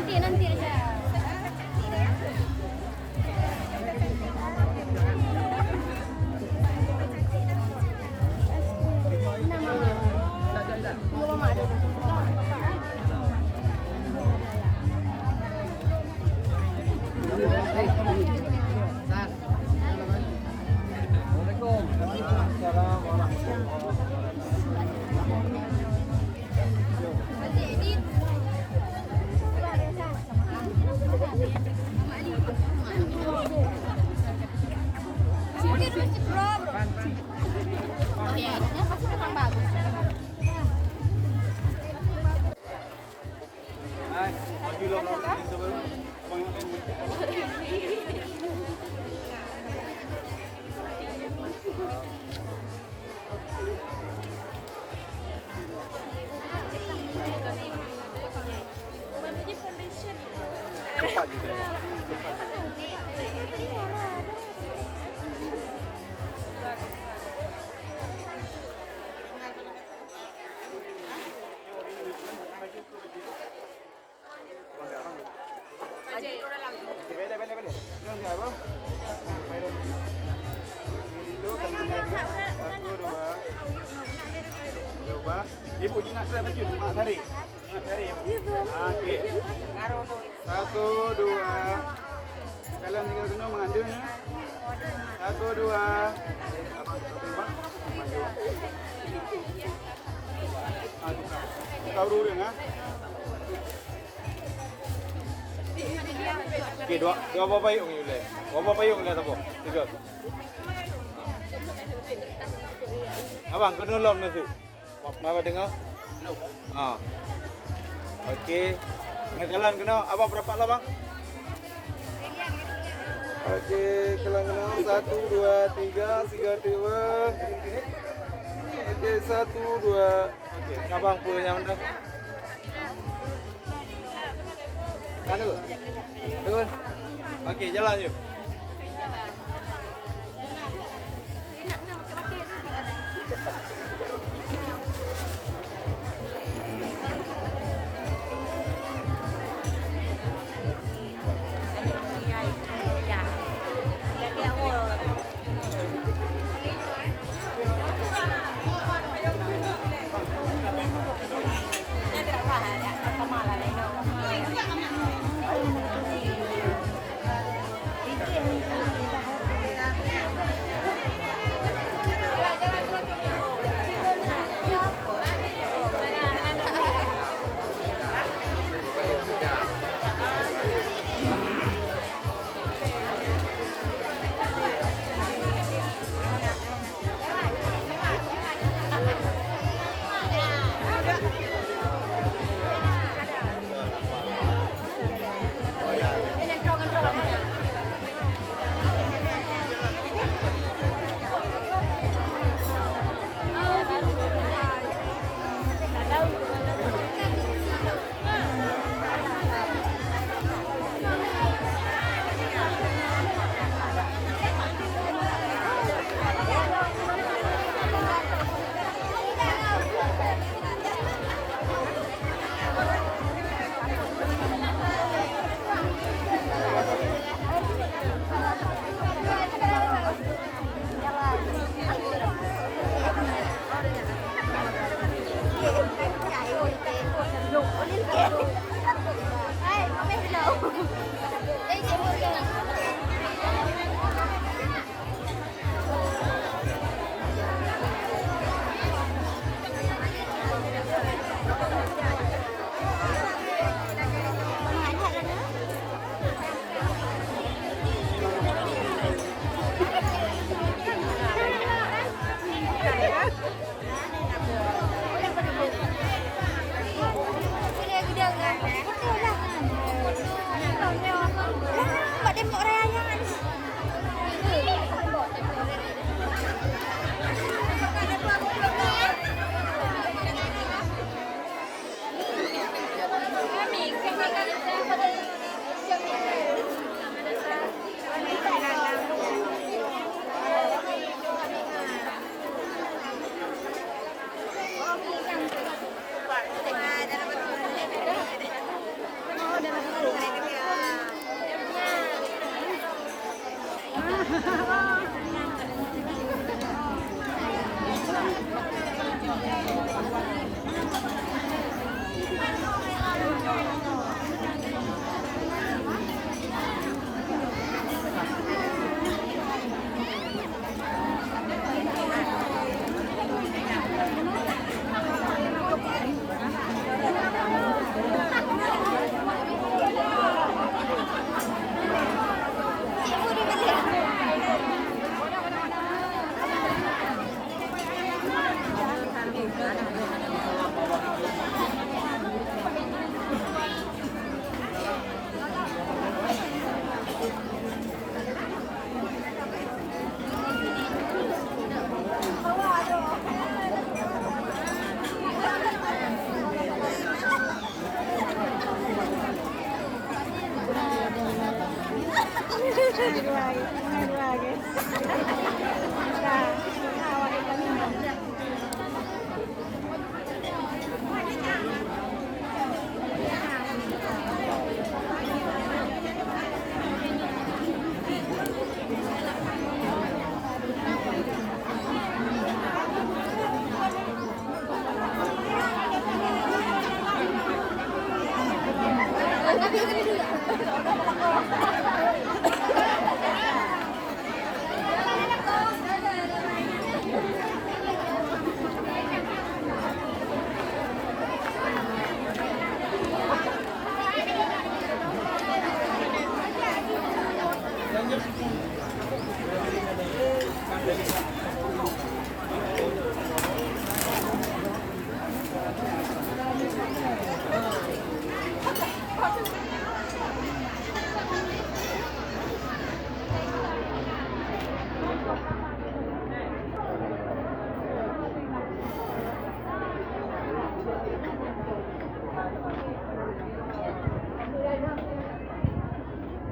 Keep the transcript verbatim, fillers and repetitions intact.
Nanti aja. Oh ya, ini pasti memang bagus. Ibu ingat saya baju, mak tarik. Ingat tarik. Okey. Satu, dua. Kalian tinggal kena mengandung ya. Satu, dua. Abang, abang, abang. Ah, tukar. Tukar urut-urut, ha? Okey, dua, dua buah payung ni boleh. Dua buah payung boleh ataupun tiga. Abang, kena lom nasi. Mama dengar? Ha. Okey. Nak jalan kena. Abang berapa lah, bang? Okey, jalan kena. Satu, dua, tiga, tiga, dua. Okey, satu, dua. Okey, abang pun yang mana? Anu. Turun. Okey, jalan yuk.